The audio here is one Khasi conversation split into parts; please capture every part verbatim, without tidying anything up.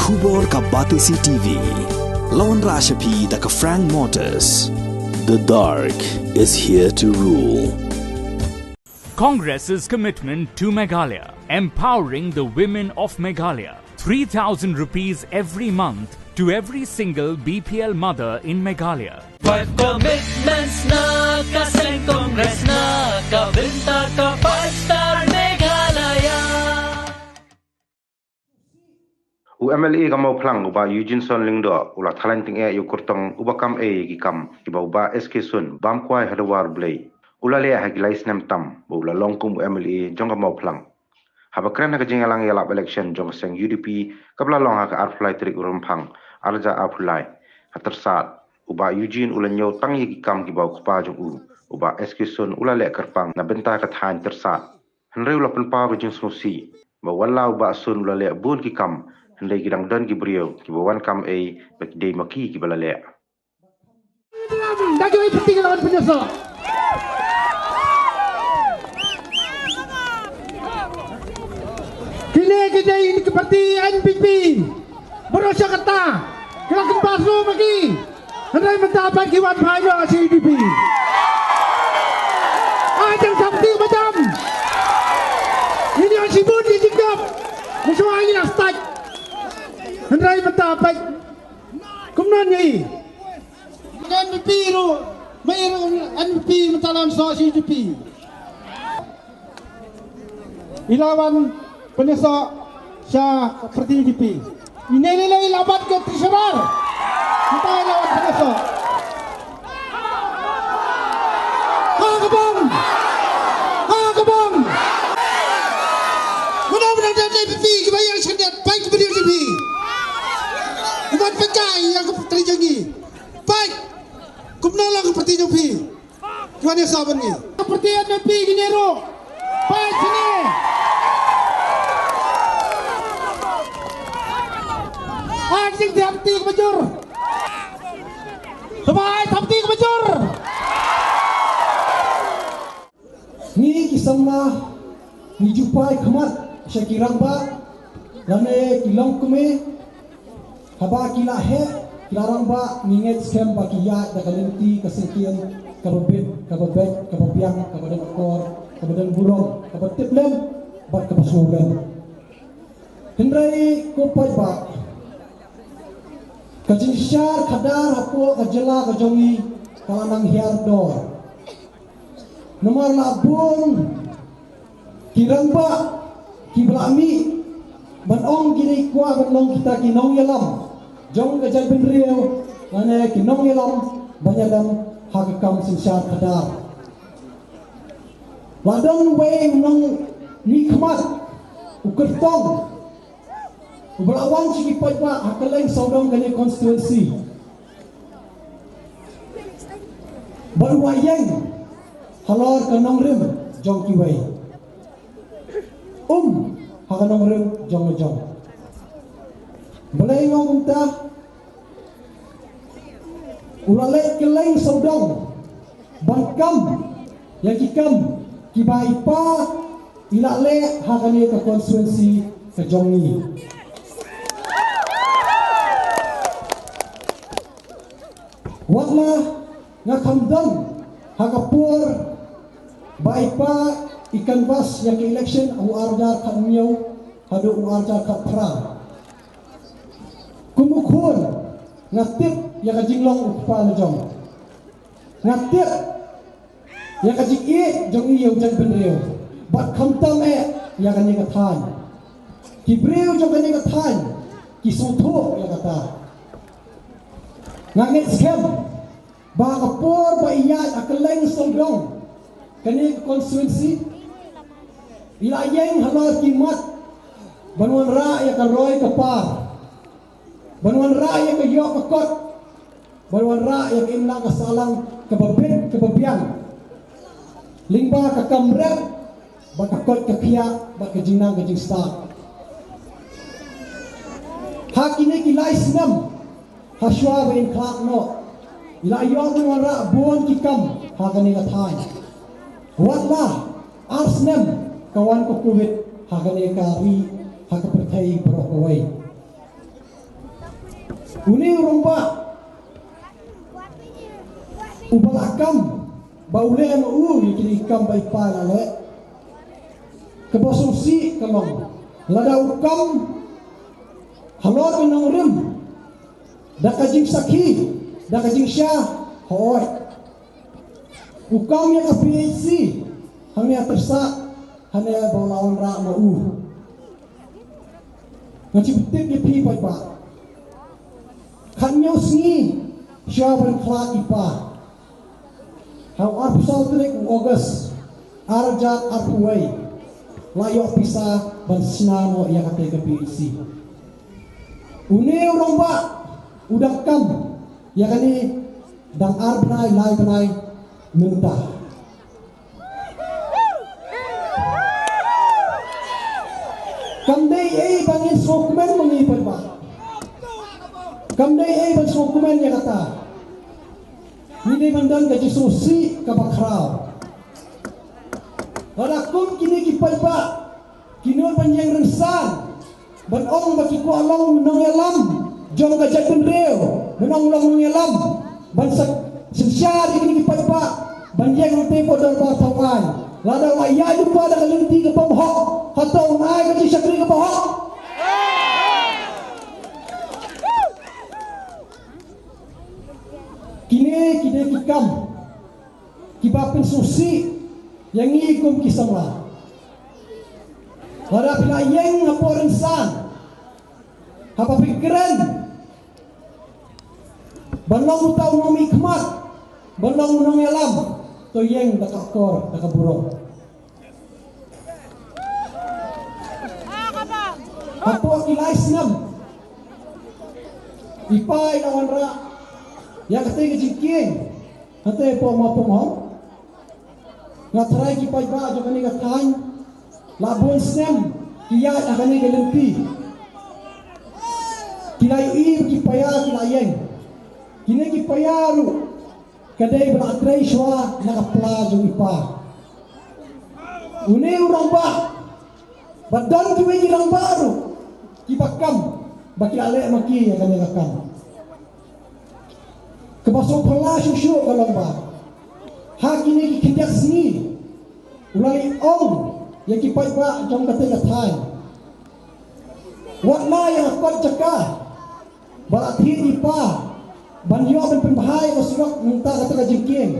Khubor ka Batesi T V. Lawan Rashapi da ka Frank Motors. The dark is here to rule. Congress's commitment to Meghalaya, empowering the women of Meghalaya. Three thousand rupees every month to every single B P L mother in Meghalaya. Five commitments na ka seng Congress na ka bynta ka five star Meghalaya. U M L A ka Mawphlang u Bah Eugene Son Lyngdoh u la thalan tyngeh ïa u kyrtong uba kam ei ïa ki kam kiba u Bah S K Sun bam kwai ha dewar Blei u la leh ha ki lai snem tam ba u la long kum u M L A jong ka Mawphlang. Haba kren ha ka jingïalang ïalap election jong ka seng U D P kaba la long ha ka arphew lai tarik u Rymphang arhajar arphew lai ha Tyrsad, u Bah Eugene u la ñiew tang ïa ki kam kiba u kpa jong u, u Bah S K Sun u la leh kyrpang na bynta ka thaiñ Tyrsad. Hynrei u la pynpaw ka jingsngewsih ba wat la u Bah Sun u la leh bun ki kam, hynrei ki dang don ki briew kiba wan kam ei ba ki dei ma ki kiba la leh. Da kiwei parti ki la wan pynïasoh. Kine ki dei ki parti N P P. Baroh shi katta ki la kynmaw shuh ma ki. Hynrei mynta pat ki wan phai noh sha U D P. Ai tang sa parti ba jam. Ngi ïoh shibun ki jingkop. Mynshwa ngi la start. Hynrei mynta pat kumno ngi. N P P ruh, ma i ruh N P P mynta la wan soh sha U D P. I la wan pynïasoh sha parti U D P. Ine lei lei i la bat ka treasurer. Mynta i la wan pynïasoh. Ha ka bang. Ha ka bang. Mynta mynta da N P P kiba ïeng sha khyndiat, peit kiba dei U D P. Uban peit kai ïa ka parti jong ngi. Peit. Kumno la ka parti jong phi? Ki wan ïasoh bad ngi. Parti N P P kine ruh. Peit kine. Ai jingthiah parti kaba jur. Tama ai thiah parti kaba jur. Ngi ki samla ngi ju phai khmat sha ki rangbah lane ki longkmie. Haba ki la heh ki la rangbah ngi ngeit skhem ba ki ïaid da ka lynti ka syngkien kaba bit, kaba beit, kaba biang, kaba don akor, kaba don burom, kaba tiplem bad kaba sngewlem. Hynrei ko paidbah, ka jingshar khadar hapoh ka jylla ka jong ngi ka la nang hiar dor. Namar la bun ki rangbah kiba la mih ban ong ki dei kwah ban long kita ki nongïalam jong ka jaitbynriew lane ki nongïalam ban ïalam ha ka kam synshar khadar. La don uwei u nongmihkhmat u kyrtong uba la wan sha ki paidbah ha kylleng sawdong kane constituency bad u la ïeng halor ka nongrim jong kiwei, um ha ka nongrim jong la jong. Balei nga ong kumta? U la leit kylleng sawdong ban kam ïa ki kam kiba i pa i la leh ha kane ka constituency ka jong ngi. Wat la nga kham don ha ka por ba i pa i canvass ïa ka election u arhajar khathynñiew haduh u arhajar khatphra. Kum u khun nga tip ïa ka jinglong u kpa la jong. Nga tip ïa ka jingïeit jong i ïa u jaitbynriew bad khamtam eh ïa kane ka thaiñ. Ki briew jong kane ka thaiñ ki sngewthuh ïa kata. Nga ngeit skhem ba ha ka por ba i ïaid ha kylleng sawdong kane ka constituency i la ïeng halor ki mat ban wanrah ïa ka roi ka par, ban wanrah ïa ka ïoh ka kot, ban wanrah ïa ka imlang ka sahlang kaba bit kaba biang lyngba ka kam rep bad ka koit ka khiah bad ka jingnang ka jingstad. Ha kine ki lai snem ha shuwa ba in khlad noh i la ïoh ban wanrah bun ki kam ha kane ka thaiñ. Wat la ar snem ka wan ka covid ha kane ka ri, ha ka pyrthei baroh kawei. Une u rangbah uba la kam ba u leh ma u ïa kine ki kam ba i pa i la leh. Kaba sngewsih ka long lada u kam halor ka nongrim da ka jingsakhi, da ka jingshai, hooid. U kam ïa ka P H C hangne ha Tyrsad, hangne ba u la wanrah ma u. Nga shu tip ïa phi paidbah, khathynñiew sngi shuwa ban khlad i pa, ha u arphew saw tarik u August ar hajar arphew wei, la ïoh pisa ban shna noh ïa kata ka P H C. Une u rangbah u dang kam ïa kane dang ar bnai lai bnai mynta. Kam dei ei ba ngin sngewkmen ma ngi paidbah. Kam dei ei ban sngewkmen ïa kata. Ngi dei ban don ka jingsngewsih kaba khraw. Lada kum kine ki paidbah ki nud ban ïeng rynsan, ban ong ba ki kwah long nongïalam jong ka jaitbynriew, ban ong long nongïalam, ban sa synshar ïa kine ki paidbah ban ïeng hangtei hapoh dorbar thaw aiñ. Lada u la ïaid u pa da ka lynti ka bym hok, hato un ai ka jingshakri kaba hok? Kine ki dei ki kam kiba pynsngewsih ïa ngi kum ki samla. Lada phi la ïeng hapoh rynsan, haba phi kren ban long uta u nongmihkhmat, ban long u nongïalam, to ïeng da ka akor, da ka burom. Hapoh ki lai snem i pa i la wanrah ïa katei ka jingkieng hangtei hapoh Mawpynngong. Nga tharai ki paidbah jong kane ka thaiñ la bun snem ki ïaid ha kane ka lynti. Ki la ïohi ki paia ki la ïeng. Kine ki paia ruh ka dei ba la trei shuwa na ka pla jong i pa. Une u rangbah bad don kiwei ki rangbah ruh kiba kam ba ki la leh ma ki ïa kane ka kam. Kaba sngewphylla shuh shuh ka long ba ha kine ki khyndiat sngi u la leit ong ïa ki paidbah jong katei ka thaiñ, wat la ïa ka kot jaka ba la thied i pa ban ïoh ban pynbha ïa ka surok nangta kata ka jingkieng.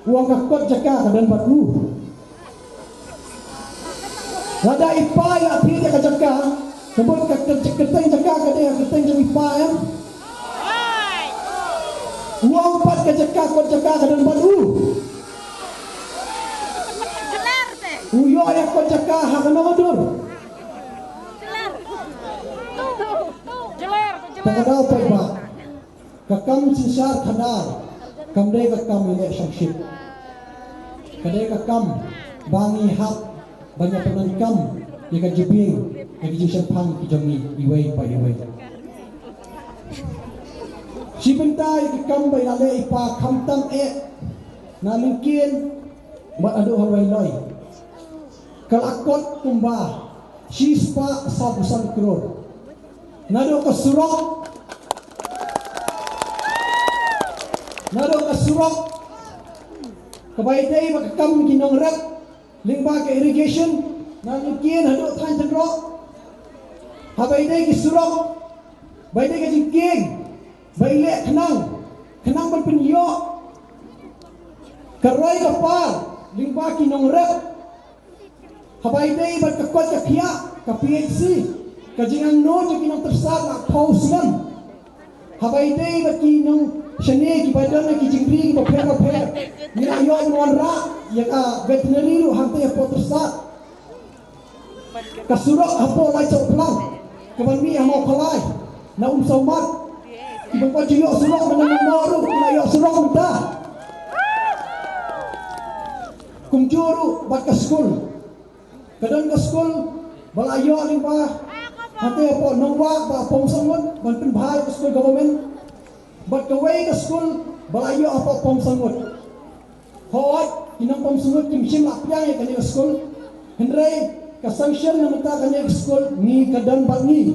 U ong ka kot jaka ka don bad u. Lada i pa i la thied ïa ka jaka, ka mut ka kyrteng jaka ka dei ka kyrteng jong i pa, em? U ong pat ka jaka, kot jaka ka don bad u. U ïoh ïa kot jaka ha kano ka dur? Te ka daw paidbah, ka kam synshar khadar kam dei ka kam ïaleh shongshit. Ka dei ka kam ba ngi hap ban ïa pyndonkam ïa ka jingbieng, ïa ka jingshemphang ki jong ngi iwei pa iwei. Shi bynta ïa ka kam ba ïaleh i pa khamtam eh na lyngkien bad haduh ha Wailoi, ka la kot kumba shispah sawphew san klur. Naduh ka surok, naduh ka surok kaba ïadei bad ka kam ki nongrep lyngba ka irrigation na lyngkien haduh thaiñ Tynroh. Haba ïadei ki surok ba ïadei ka jingkieng ba i leh khnang, khnang ban pynïoh ka roi ka par lyngba ki nongrep. Haba ïadei bad ka koit ka khiah ka P H C, ka jingangnud jong ki nongtyrsad la khaw snem. Haba ïadei bad ki nongshane kiba don ki jingri kiba pher ba pher, ngi la ïoh ban wanrah ïa ka veterinary ruh hangtei hapoh Tyrsad. Ka surok hapoh Laitsohphlang kaban mih ha Mawkhalai na Umsawmat, kiba kwah ju ïoh surok na Nongmawnoh ruh ki la ïoh surok mynta. Kumjuh ruh bad ka skul, ka don ka skul ba la ïoh lyngba hangtei hapoh Nongwah bad Pongsangngut ban pynbha ïa ka skul government. Bad kawei ka skul ba la ïoh hapoh Pongsangngut. Hooid, ki nong Pongsangngut kim shym la pdiang ïa kane ka skul, hynrei ka sanction na mynta kane ka skul ngi, ka don bad ngi.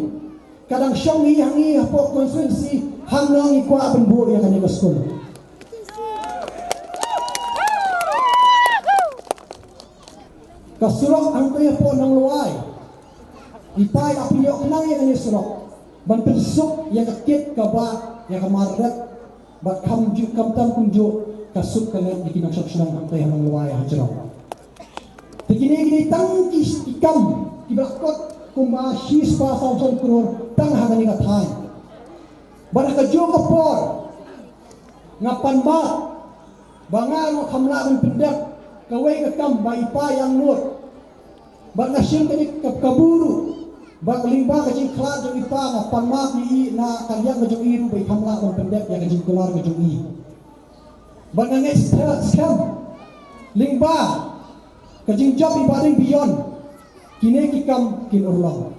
Ka dang shong hi hangne hapoh constituency, hangno ngi kwah ban buh ïa kane ka skul. Ka surok hangtei hapoh Nonglwai, i pa i la pynïoh khnang ïa kane surok ban pynsuk ïa ka kit ka bah, ïa ka mar rep. Bad kumjuh, khamtam kumjuh, ka suk ka leh ïa ki nongshong shnong hangtei ha Nonglwai ha jrong. Te kine ki dei tang ki, ki kam kiba la kot kumba shispah saw phew san klur tang ha kane ka thaiñ. Bad ha kajuh ka por nga pan map ba nga ruh kam lah ban pyndep kawei ka kam ba i pa i angnud. Bad nga shim kane ka, ka buh ruh ba lyngba ka jingkhlad jong i pa, nga pan map ïa i na ka liang ka jong i ruh ba i kam lah ban pyndep ïa ka jingkular ka jong i. Bad nga ngeit skhem lyngba ka jingjop i Bah Ding Beyond, kine ki kam kin urlong.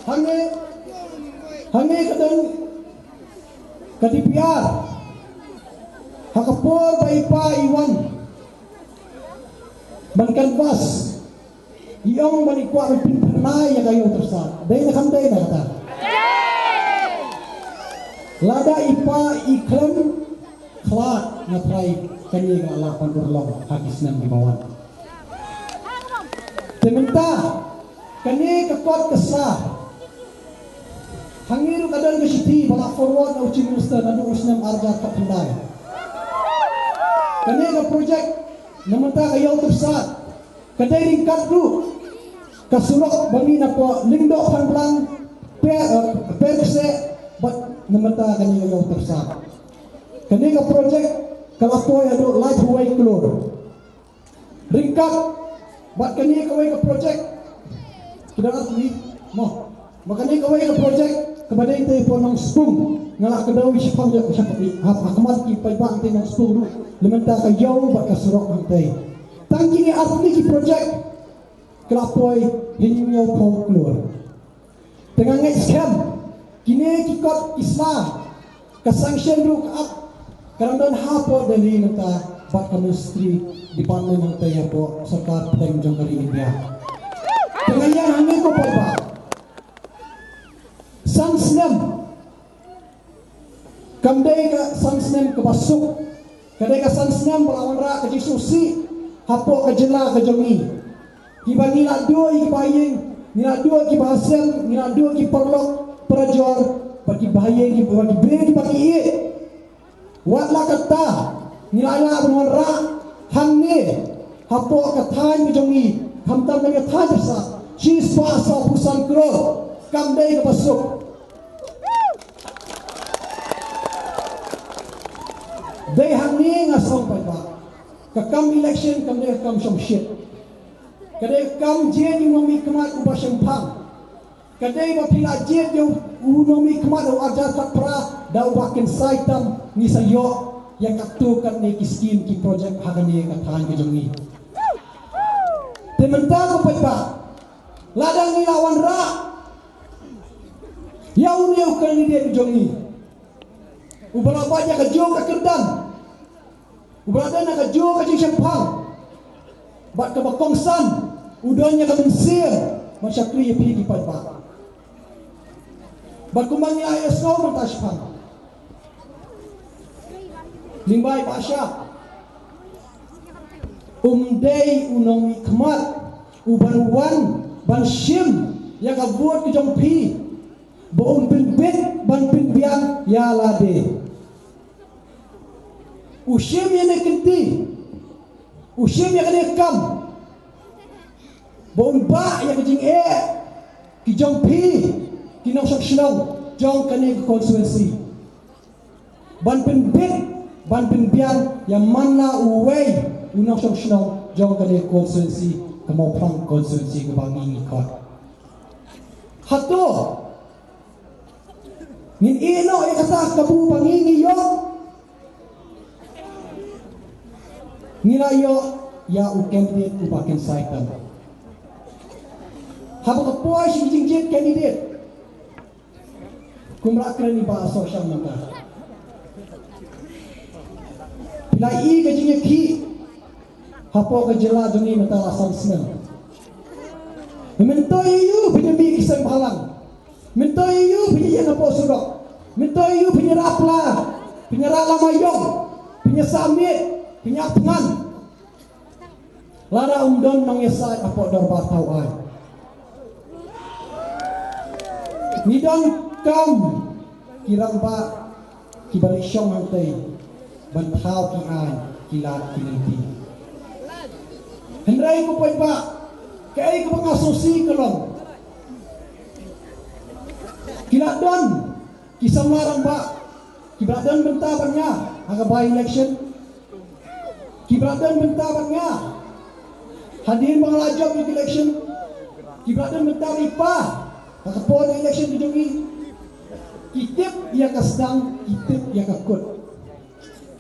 Hangne, hangne ka don ka D P R ha ka por ba i pa i wan ban canvass, i ong ba i kwah ban pynphyrnai ïa ka Ïew Tyrsad. Dei ne kam dei na kata? Lada i pa i khlem khlad, nga tharai kane ka lah ban urlong ha ki snem kiba wan. Te mynta kane ka kot ka sla, hangne ruh ka don ka shithi ba la forward na u Chief Minister naduh u snem ar hajar khatkhyndai. Kane ka projek na mynta ka Ïew Tyrsad ka dei ryngkat ruh ka surok ba mih napoh Lyngdoh Phangblang, Pe-, eh, Perkseh bad na mynta kane ka Ïew Tyrsad. Kane ka projek ka la poi haduh laiphew wei klur. Ryngkat bad kane kawei ka projek, ki don ar tylli mo. Ba kane kawei ka projek kaba dei tei hapoh Nongspung, nga la kdew shaphang ïa, shaphang ïa, ha, ha khmat ki paidbah tei Nongspung ruh, lymda ka ïew bad ka surok hangtei. Tang kine ar tylli ki projek ka la poi hynñiewphew klur. Te nga ngeit skhem kine ki kot ki sla, ka sanction ruh ka ap, ka dang don hapoh Delhi mynta bad ka Ministry Department hangtei hapoh Sorkar Pdeng jong ka ri India. Te nga ïa hangne ko paidbah, san snem kam dei ka san snem kaba suk. Ka dei ka san snem ba la wanrah ka jingsngewsih hapoh ka jylla ka jong ngi. Kiba ngi la duh ïa kiba ha ïing, ngi la duh ïa kiba ha sem, ngi la duh ïa ki paralok parajor, bad kiba ha ïing, kiba, kiba, kiba ki ïeit. Wat la katta, ngi la ïa ban wanrah hangne hapoh ka thaiñ ka jong ngi, khamtam ka thaiñ Tyrsad, shispah sawphew san klur, kam dei kaba suk. Dei hangne nga sngewbha ba ka kam election kam dei ka kam shongshit. Ka dei ka kam jied ïa u nongmihkhmat uba shemphang. Ka dei ba phi la jied ïa u nongmihkhmat u arhajar khatphra da uba kynsai tam, ngi sa ïoh ïa katto katne ki skim ki projek ha kane ka thaiñ ka jong ngi. Te mynta ko paidbah, lada ngi la wanrah ïa une u candidate jong ngi uba la bat ïa kajuh ka kyrdan, uba la don ïa kajuh ka jingshemphang, bad kaba kongsan u don ïa ka mynsiem ban shakri ïa phi ki paidbah. Bad kumba ngi la ïa sngew mynta shaphang, lyngba i Bah Shah, um dei u nongmihkhmat uban wan ban shim ïa ka vote ka jong phi ba un pynbit ban pynbiang ïa lade. U shim ïa kane ka kynti, u shim ïa kane ka kam ba un bah ïa ka jingeh ki jong phi ki nongshong shnong jong kane ka constituency. Ban pynbit ban pynbiang ïa man la uwei u nongshong shnong jong kane ka constituency, ka Mawphlang constituency kaba ngi ngi khot. Hato ngin ïeh noh ïa kata kabu ba ngi ngi ïoh? Ngi la ïoh ïa u candidate uba kynsai tam. Haba ka poi sha ka jingjied candidate, kum la kren i Bah Sohshang mynta, phi la i ka jingïakhih hapoh ka jylla jong ngi mynta la san snem. Mynta ïa u pynïamih ki seng bhalang. Mynta ïa u pynïaïeng hapoh surok. Mynta ïa u pynïarap la. Pynïarap la ma ïong. Pynïasah miet. Pynïap thngan. Lada um don nongïasaid hapoh dorbar thaw aiñ. Ngi don kam ki rangbah kiba leit shong hangtei ban thaw ki aiñ ki lad ki lynti. Hynrei ko paidbah, kaei kaba nga sngewsih ka long, ki la don ki samla rangbah kiba la don bynta bad nga ha ka by election. Kiba la don bynta bad nga hadien ba nga la jop ïa ka election. Kiba la don bynta bad i pa ha ka por election ka jong ngi. Ki tip ïa ka sdang, ki tip ïa ka kut.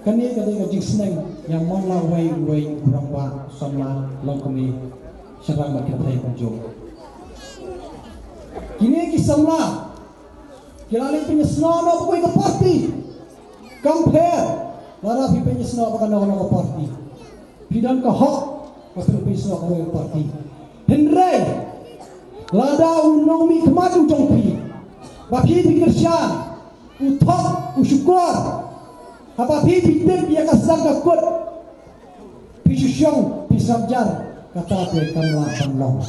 Kane ka dei ka jingsneng ïa man la uwei uwei u rangbah samla longkmie shynrang bad kynthei kumjuh. Kine ki samla ki la leit pynïasnoh noh bad kawei ka party. Kam pher lada phi pynïasnoh bad kano kano ka party. Phi don ka hok ba phin pynïasnoh bad kawei ka party. Hynrei lada u nongmihkhmat u jong phi ba phi phi kyrshan u thok u shukor, haba phi phi tip ïa ka sdang ka kut, phi shu shong phi sngap jar, kata te kam lah ban long.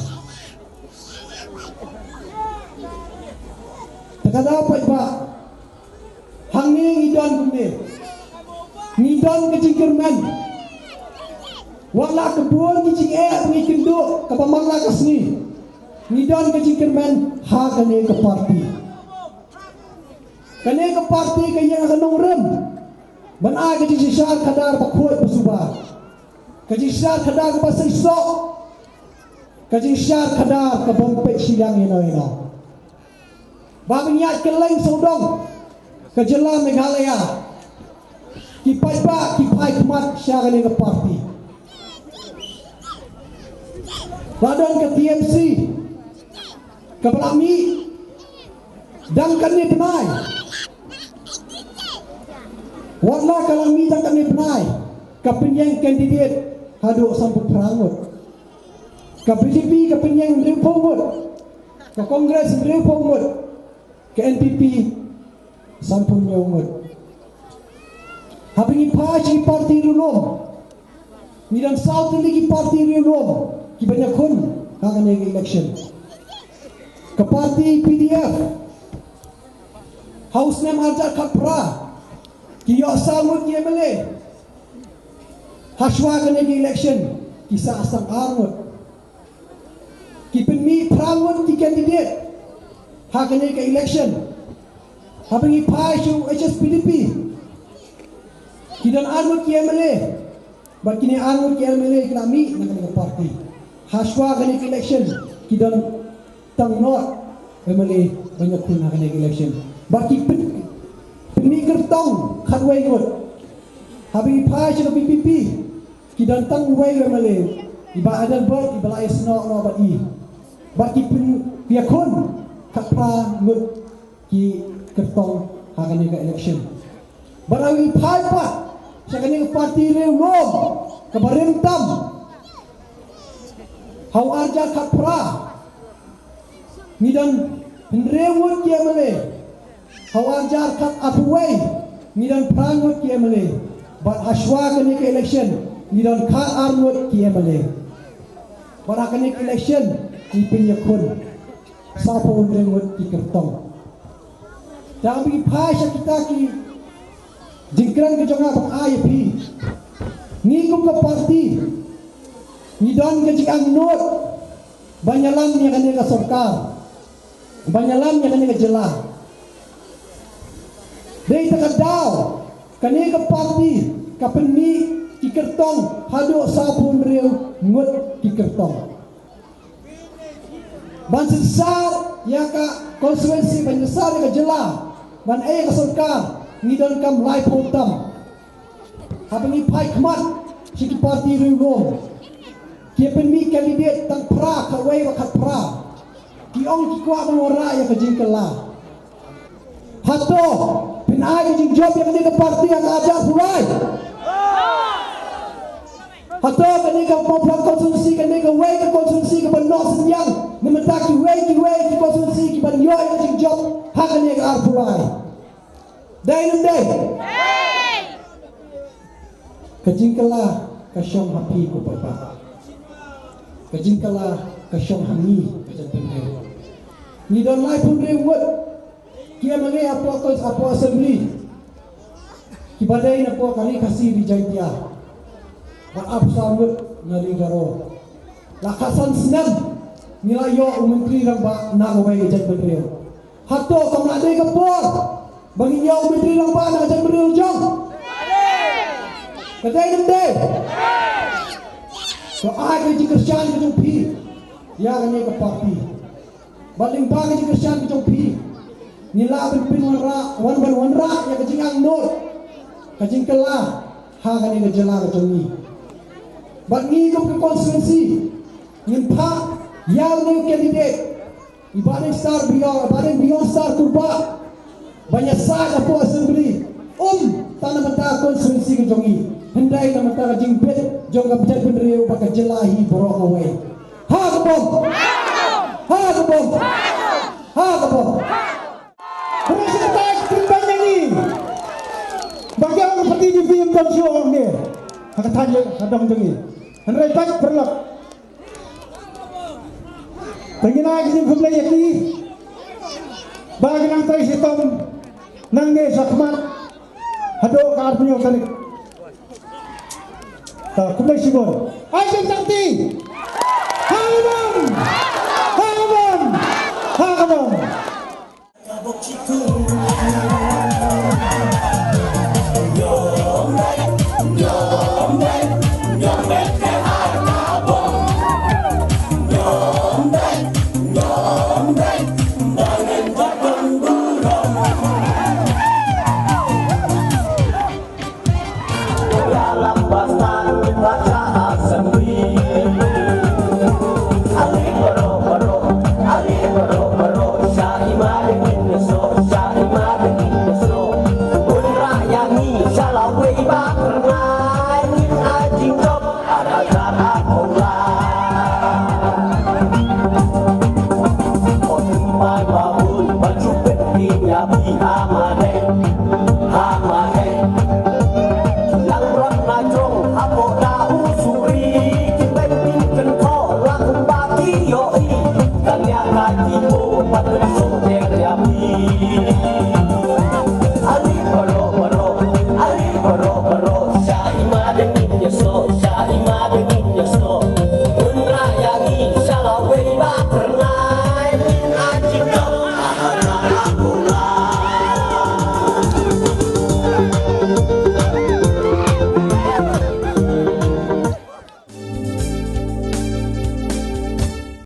Te ka daw paidbah, hangne ngi don kumne, ngi don ka jingkyrmen. Wat la ka bun ki jingeh ba ngi kynduh kaba man la ka sngi, ngi don ka jingkyrmen ha kane ka party. Kane ka party ka ïeng ha ka nongrim ban ai ka jingshisha khadar ba khuid ba suba, ka jingshisha khadar ba seisoh, ka jingshisha khadar ka bym peit shiliang ïano ïano. Ba ban ïaid kylleng sawdong ka jylla Meghalaya, ki paidbah ki phai khmat sha kane ka party. La don ka T M C kaba la mih dang katne bnai. Wat la ka la mih dang katne bnai, ka pynïeng candidate haduh sanphew phra ngut. Ka B J P ka pynïeng hynriewphew ngut, ka Congress hynriewphew ngut, ka N P P sanphew hynñiew ngut. Haba ngi phai sha ki party riewlum, ngi don saw tylli ki party riewlum kiban ïakhun ha kane ka election. Ka party P D F ha u snem arhajar khatphra ki ïoh saw ngut ki M L A. Hashwa kane ka election ki sah tang ar ngut. Ki pynmih phra ngut ki candidate ha kane ka election. Haba ngi phai sha u H S P D P, ki don ar ngut ki M L A. Bad kine ar ngut ki M L A ki la mih na kane ka party. Hashwa kane ka election ki don tang noh M L A ban ïakhun ha kane ka election. Bad ki pyn, pynmih kyrtong khatwei ngut. Haba ngi phai sha ka V P P, ki don tang uwei u M L A, i Bah Adelbert, iba la ïasnoh noh bad i. Bad ki pyn, ïakhun khatphra ngut ki kyrtong ha kane ka election. Bad haba ngi phai pat sha kane ka party riewlum kaba rim tam, ha u arhajar khatphra ngi don hynriew ngut ki M L A. Ha u arhajar khatarphew wei ngi don phra ngut ki M L A. Bad hashwa kane ka election ngi don khatar ngut ki M L A. Bad ha kane ka election ngi pynïakhun sawphew hynriew ngut ki kyrtong. Te haba ngi phai sha kita ki jingkren ka jong nga ban ai ïa phi, ngi kum ka party ngi don ka jingangnud ban ïalam ïa kane ka sorkar, ban ïalam ïa kane ka jylla. Dei ta ka daw kane ka party ka pynmih ki kyrtong haduh sawphew hynriew ngut ki kyrtong. Ban synshar ïa ka constituency, ban synshar ïa ka jylla, ban ai ïa ka sorkar, ngi donkam laiphew tam. Haba ngi phai khmat sha ki party riewlum, ki pynmih candidate tang phra, kawei ba khatphra. Ki ong ki kwah ban wanrah ïa ka jingkylla. Hato phin ai ka jingjop ïa kane ka party ha ka arhajar arphew lai? Hato kane ka Mawphlang constituency, kane kawei ka constituency kaba noh synñiang Namar ta kiwei kiwei ki constituency ki ban ïoh ïa ka jingjop ha kane ka arphew lai. Dei ne em dei? Ka jingkylla ka shong ha phi ko paidbah. Ka jingkylla ka shong ha ngi ka jaitbynriew. Ngi don laiphew hynriew ngut ki MLA hapoh, hapoh assembly. Kiba dei na poh ka Ri Khasi Ri Jaintia. Bad arphew saw ngut na Ri Garo. La khatsan snem ngi la ïoh u Myntri Rangbah na kawei ka jaitbynriew. Hato kam lah dei ka por ba ngin ïoh u Myntri Rangbah na ka jaitbynriew jong? Ka dei ne em dei? To ai ka jingkyrshan ka jong phi ïa kane ka party. Bad lyngba ka jingkyrshan ka jong phi, ngin lah ban pynwanrah, wan ban wanrah ïa ka jingangnud, ka jingkylla ha kane ka jylla ka jong ngi. Bad ngi kum ka constituency ngin phah ïa une u candidate, i Bah Deng Star Beyond, Bah Deng Beyond Star Kurbah, ban ïasaid hapoh assembly. Um tang na bynta ka constituency ka jong ngi, hynrei na bynta ka jingbit jong ka jaitbynriew bad ka jylla hi baroh kawei. Ha ka bom! Ha ka bom! Ha ka bom! Hynrei sa kata kyrpad ïa ngi ba ki ong ka party VPP ym don shuh, ong ngi ha ka thaiñ ka dong jong ngi. Hynrei bad paralok, te ngin ai ka jingkhublei ïa ki ba ki nang trei shitom nangne shakhmat haduh ka arphew hynñiew tarik. Ta khublei shibun. Ai jingtangti. Ha ka bom!